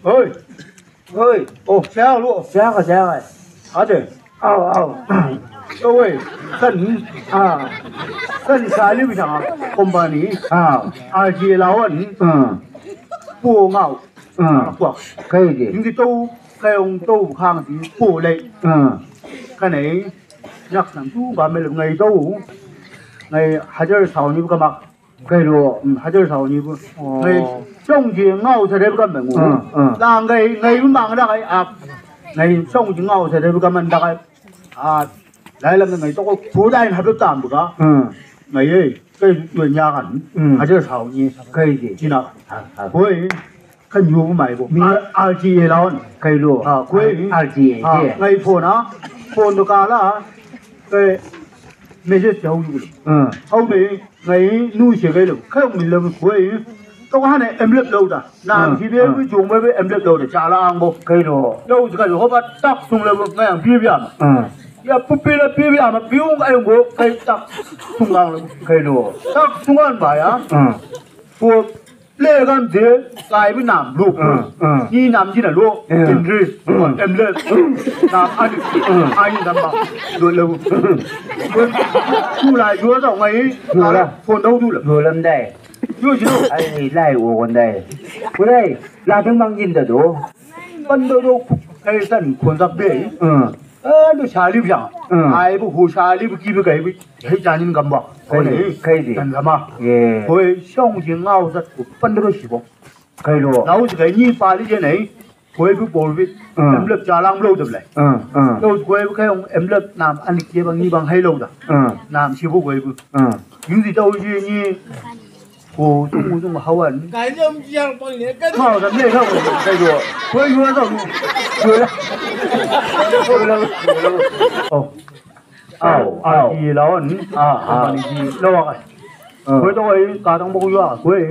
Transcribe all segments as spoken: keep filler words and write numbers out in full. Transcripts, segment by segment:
Oi. Oi. Oh, siya lo. Siya ka, siya ka. Ate. Au, au. Oi, kan, ah, kan sali bisa company. Ah. Aji lawan. Ah. Pu ngau. Ah. Kuak. Kai di. Hindi tau, kai ong tau kang di pu lai. Ah. Kanai, yak nang tu, ba mel ngai tau. Ngai hajar sauni ka mak. Kai lo, hmm, hajar sauni bu. Oh. Ngai, song ji ngau sa dep kam bengu. Hmm, hmm. La ngai, ngai bu mang da kai ap. Ngai, song ji ngau sa dep kam man da kai. Ah, lai lam ngai toko, tu dai na dot tam bu ka. Hmm. Ngai, eh, kai tu nya kan. Hmm. Hajar sauni. Kai ji. Cina. Ah, ah. Hoi. Kan yu mai bo. Mi- R G A lawan. Kai lo. Ah, koi. R G A, ah, ye. Ngai phone, ah. Phone to kala. Kai message jau yu. Hmm. Au me, ngai nu se kai lo. Kai mi lo koi. To ka ne envelope lo da. Na, hmm, si be, hmm, bi jong be envelope lo da. Chala ang bo. Kai lo. Lo si kai lo. Hoba tak sung lo ngai ang bi bi ama. Hmm. Ya pupi la bi bi ama. Biung ai bo. Kai tak sung ang lo. Kai lo. Tak sung ang ba ya. Hmm. Ko Le kan de, kai bi nam lo. Hmm, hmm. Ni nam ji na lo. Hmm. English. Hmm. English. Nam ani. Hmm. Ani nam ba. Lo lo. Ku lai yo da ngai. Yo la. Phone dau du la. Yo lam dai. Yo ji lo. Ai lai wo kon dai. Ku dai. La dang bang jin da do. Ban do do. Kai san kon sak be. Hmm. Eh, do sali bi jang. Hmm. Ai bu hu sali bi ki bi kai bi. Hei, janin gamba. Kai di, kai di. Tan gamba. Ye. Koi, song ji ngau sat ku pandro sibo. Kai lo. Ngau ji kai ni pali je nai. Koi bu bol bi. Hmm. Em lep jalang blo de blai. Hmm, hmm. Lo koi bu kai ong em lep nam ani ke bang ni bang hai lo da. Hmm. Nam sibo koi bu. Hmm. Yu di tau ji ni. Ko tung tung hawan. Kai ni om ji yang pang ni, kai. Ngau da me ngau kai lo. Koi yu da. Yu da. Oh. Au, au. Aji lawan. Ah, ah. Mani ji lawan. Ah. Koi to koi, ka tong bo koi, koi.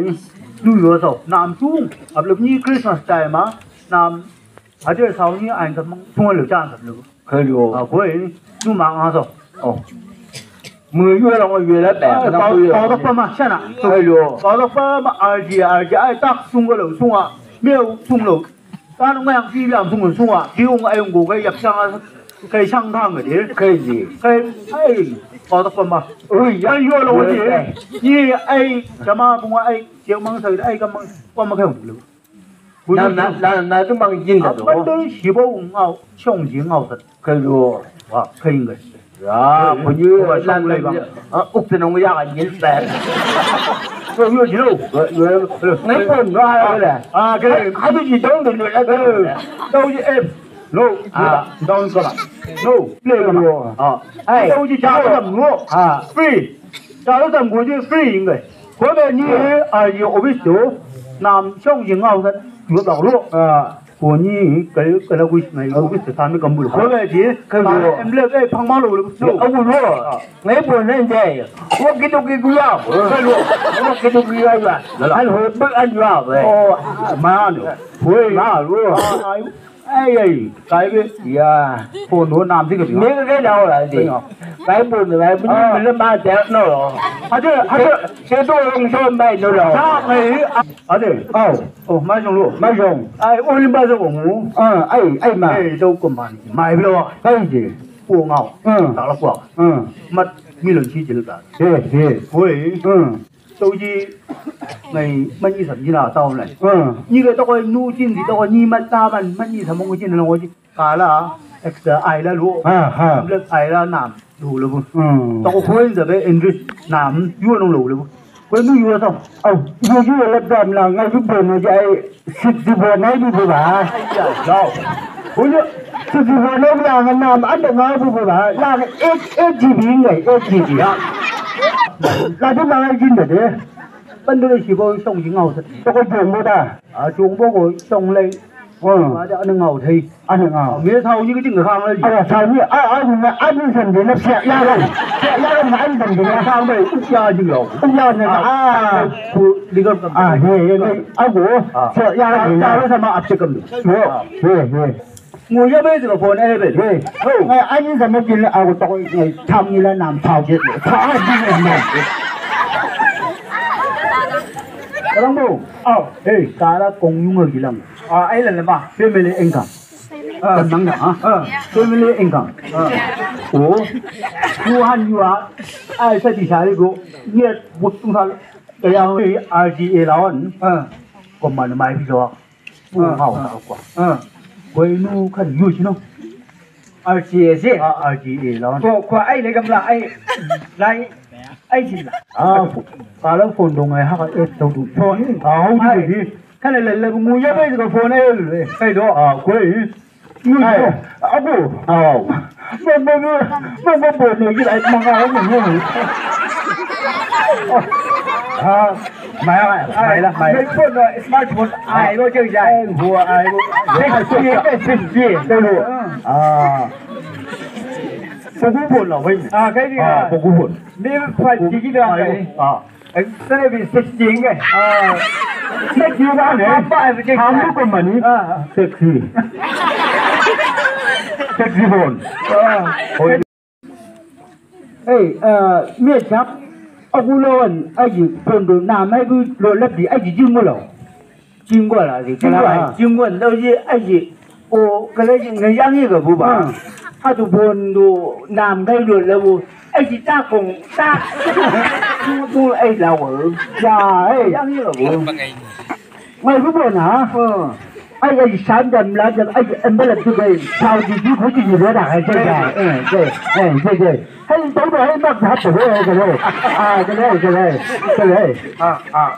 Lu yo so, nam tung. Ap lep ni Christmas time, ah. Nam, aja sau ni, ain kam tung lo chan kam lo. Koi lo. Ah, koi. Lu ma nga so. Oh. Mu yo lo, yo la ba. Ah, ka, ka to pa ma, sana. Koi lo. Ka to pa ma, aji, aji, ai tak sung lo, sung a. Meu sung lo. Kan ngai ang ki biang sung sung a, ki ung ai ung go kai yak sang a, kai sang thang de. Kai ji. Kai, ai, ko ta ko ma. Ui, ya. Kai yo lo de. Ni ai, jama bunga ai, jeng mang sa ai ka mang, ko ma kai ung lo. Na, na, na, na tu mang jin da do. Ban do sibo ung ngau, song ji ngau sa. Kai lo. Wa, kai ngai. Ya, ko ni wa sang lai bang. Ah, uk te nong ya kan jil pe. Ko ni jilo. Ngai pon no ha le. Ah, ke. Hadu ji dong de no la. Dau ji em. No. Ah, dong ko la. No. Play ko la. Ah. Ai. Dau ji ja ko la no. Ah. Free. Ja ko la go ji free ngai. Ko be ni a yo office to. Nam song ji ngau sa. Yo ba lo. Ah. Ko ni kai kala wis nai ko wis ta mi kambul. Ko le ji kai lo. Em le kai phang ma lo lo. Au lo. Ngai bo nai dai. Wo ki to ki gula. Kai lo. Wo ki to ki gula. Al ho ba an la. Oh, man. Hoi. Ma lo. Ai ai. Kai be. Ya. Ko no nam ti ka. Me ka kai la la di. Kai bo nai bo ni le ma de no. Hade hade. Se to long so mai no lo. Sa kai. Ade, au. Oh, mai jong lo. Mai jong. Ai, o limba jong o mu. Ah, ai, ai ma. Ai, dau ko man. Mai blo. Kai je. Ko ngau. Hmm. Ta la ko. Hmm. Mat milon si jil ta. He, he. Koi. Hmm. Dau ji. Ngai, man ni sam ji na tau nai. Hmm. Ni ke to ko nu jin di to ko ni mat ta man, man ni sam mo jin na ko ji. Kala, extra ai la lo. Ha, ha. Black ai la nam, lo lo bu. Hmm. Ta ko koi da be English nam, yu no lo lo bu. Koi nu yu to. Au, yu yu la dam la ngai bu bo no jai sixty four nai bu ba. Ya, ya. Koi sixty four nai la ngai nam an da ngai bu bu ba. La eight, eight G B ngai, eight G B. Ya. La di ma ngai jin da de. Ban do si bo song jing au sa. Ta ko jong bo da. A, jong bo ko song lai. Hmm. Ba da an ngau thei. An ngau. Me sau ni ka jing khang lai. A, sau ni, a, a, na, an san de na sia ya ro. Sia ya ro na an san de na khang bai. U sia jing lo. U sia na, a. Ku di ka. A, he, he, he. A go. A. Sia ya ro. A, sia ro sama ap se kam. Yo. He, he. Ngo ya bai ka phone e bai. He. Ho. Ai, an san de a go to ko, tham ni la nam thau je. Tha, a, jing na. Kalang bo. Au. Hei, kala kong yunga gilang. Ah, ai la lama. Family income. Ah. Kan nang na, ha? Ah. Family income. Ah. Oh. Tuhan yua. Ai sa di sari go. Niat butung sal. Kaya R G A lawan. Ah. Kau mana mai bisa. Pu ngau ta kwa. Ah. Kau inu kan use no. R G A si. Ah, R G A lawan. Ko, ko ai le gamla ai. Lai. Ai sila. Ah, kalau phone dong ai haka eh tau du. Phone. Ah, hau di. Kan le le mu ya bai ka phone ai le. Kai do. Ah, kau. Ai, aku. Au. Mo, mo, mo, mo, mo, mo, mo, gila, ai, manga, mo, mo. Ah, mai, mai, mai lah, mai. Smartphone, no, smartphone, ai, lo, jeng, jeng. Ai, gua, ai, gua. Sixty, sixty, sixty. Ah. Poku phone lah, wei. Ah, kai ni. Ah, poku phone. Ni five G kita, ai, kai. Ah. Ai, sana bi sixty ngai. Ah. Sixty ba ne? Apa, apa, sixty. Kamu kemani? Ah. Sixty. Sixty phone. Ah. Oh, iya. Eh, ah, me sap, aku lawan, aji, pondo, na, mai bu, lo, lebih, aji, jinggo lo. Jinggo la di, jinggo, kala, jinggo la di, aji. O, kala jing, na yang i ga bu ba. Hmm. Atu pondo, nam gai lo la bu. Aji takong, tak. Tu, tu, ai la wo. Ya, eh. Yang i ga bu. Mai bu bo na. Hmm. Ai, ai, san jam, la jam, ai, envelope tu gai. Sau di, di, bu di, di, lo da, ai, jai, jai. Eh, jai, eh, jai, jai. Hai, tau da, hai, mak, hap, eh, eh, eh. Ah, eh, eh, eh. Ah, ah.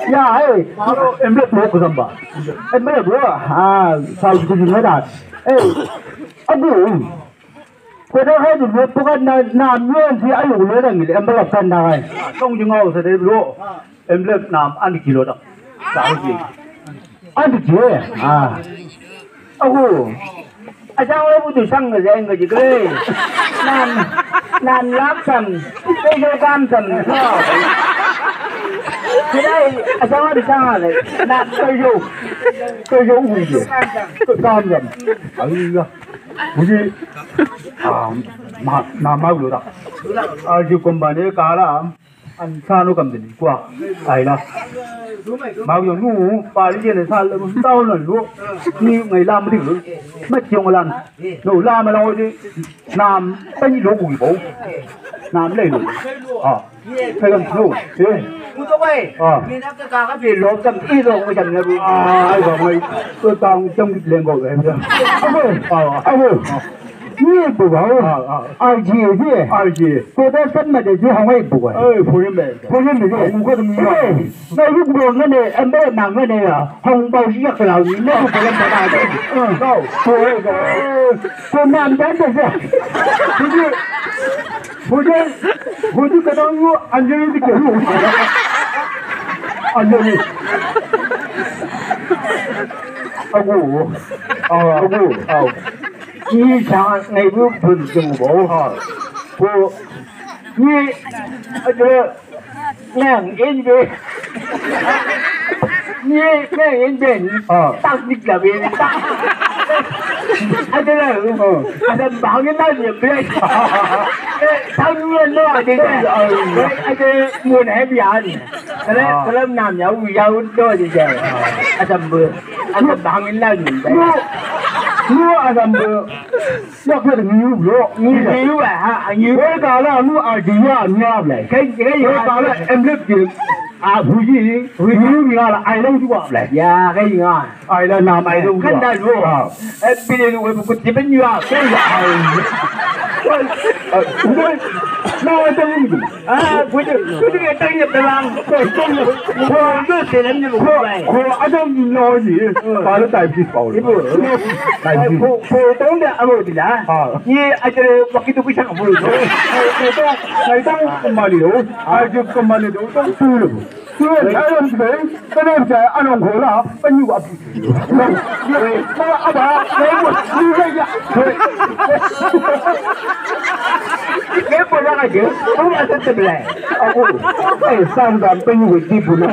Ya, eh, alo, envelope mo ko samba. Envelope mo, ah, sau ko ni da. Eh, aku. Ko da hai du mo poka na, na mo si ayo lo da ngil envelope kan da hai. Kong jingau sa de bro. Envelope nam ani kilo da. Sa ji. Ani ji. Ah. Aku. Asang lo butuh sang ngai ngai ji kre. Nam, nam lap sam. Kau jo kam sam. Kira asang lo di sang le. Nam kau jo. Kau jo u ji. Kau kam sam. Ayo. Buji. Ah, ma, ma, ma lo da. Ah, ji kombane kara. An sano kam deni, kua, ai la. Mau yo nu, pali jene sal, tau na lo. Ni ngai lam di lo. Ma tiong lan. No, lam la odi. Nam, tani lo ku bo. Nam le lo. Ah. Kai kam lo. Eh. Ku to kai. Ah. Ni na ka ka pe lo kam i lo mo jam na bu. Ah, ai ba mai. To tang jam di leng go. Abo. Ah, abo. Ni bu ba, oh. Ah, ah. R G A ji. R G A. Ko da san ma de ji hong ai bu ba. Eh, foreign ba. Foreign ba. Ko ko mi. Eh, na yu bu ngane, em ba na ngane ya. Hong ba ji ya ka la ni. Na bu ba ba da. Eh, ko, ko, ko. Ko man da de. Ko ji. Ko ji. Ko ji ka da yu anjali di ke yu. Anjali. Agu. Ah, agu. Au. Ni sa ngai bu bun jeng bo. Ha. Ko ni ada nang in be. Ni nang in be. Ha. Tak dik la be. Tak. Ada la. Ha. Ada bangin la ni be. Eh, tak ni lo ada. Ada mun hai bian. Kalau, kalau nam ya, ya udah aja. Ada be. Ada bangin la ni. Lu, lu ada be. Yak yak ngiu bro, ngiu. Ngiu, ah, ha, ngiu. Wei kala nu a dia nya blai. Kai, kai, wei kala em lep di. A huji, huji ngala ai lo dua blai. Ya, kai nga. Ai la nam ai lo dua. Kan da lo. Ah. Eh, pile lu wei ku ti ben ya. Kai ya. Ai. Wei, eh, udah. Na wata ni. Ah, kudu, kudu ya tanya telang. Ko, ko, ko, ko, ada ni lo ni. Kalau tak bisa, Paul. Ibu. Ko, ko, tahu nggak, Abu Dila? Ah. Ni ada waktu itu bisa kabur. Ko, ko, ko, kembali lo. Aja kembali lo. Tahu dulu. Iya, saya juga. Kenapa saya anak bola penyuap? Apa? Saya buat juga ya. Dia pernah aja, aku rasa sebelah. Aku, eh, sandal penyuap di bulan.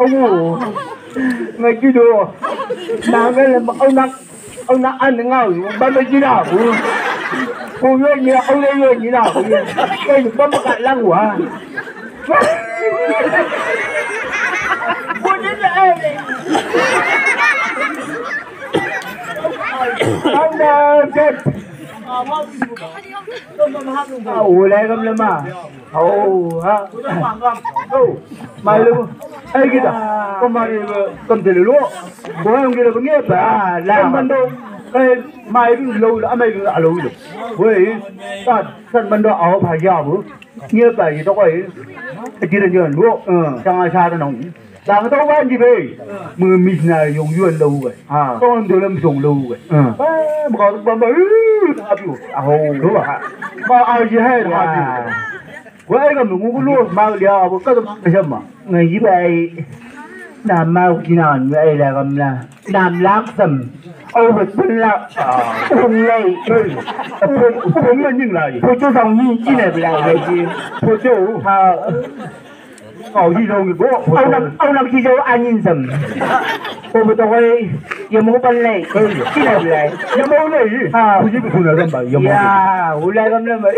Au. Ngai kido. Na ngai le au na, au na an ngau. Ba me jira. Ko yo ni au le yo ni na. Ko yo ba ma ka langwa. Ulai kam lama. Au ha. Au. Mai lo. Ai kita. Ko mai lo. Kam tele lo. Ko yang kita pengi apa? La mando. Ai mai lo lo, amai lo lo. Wei. Sat sat mando au pa ya bu. Ngia pa i to koi. Jira jira lo. Sanga sa na. Sanga to wan di be. Mu missionary yong yuan lo ga. Tong do lam song lo ga. Ba ma ka ba ma. Abu. Aho. Lo ha. Ma a ji hai ha. Wei ga mu lo ma lia abu ka ma. Ngai jibai na mau kina ngai la gamla. Nam laksam. Au betul la. Unglai. Upun ningla. Putu sang ni kina bila lagi. Putu. Ha. Au di dong go. Au nam, au nam ki jauh angin sam. Ko betul koi. Ya mau pan lai. Kina bila. Ya mau lai. Ha. Puji pun ada mbak. Ya mau. Ya, ulai gamla mbak.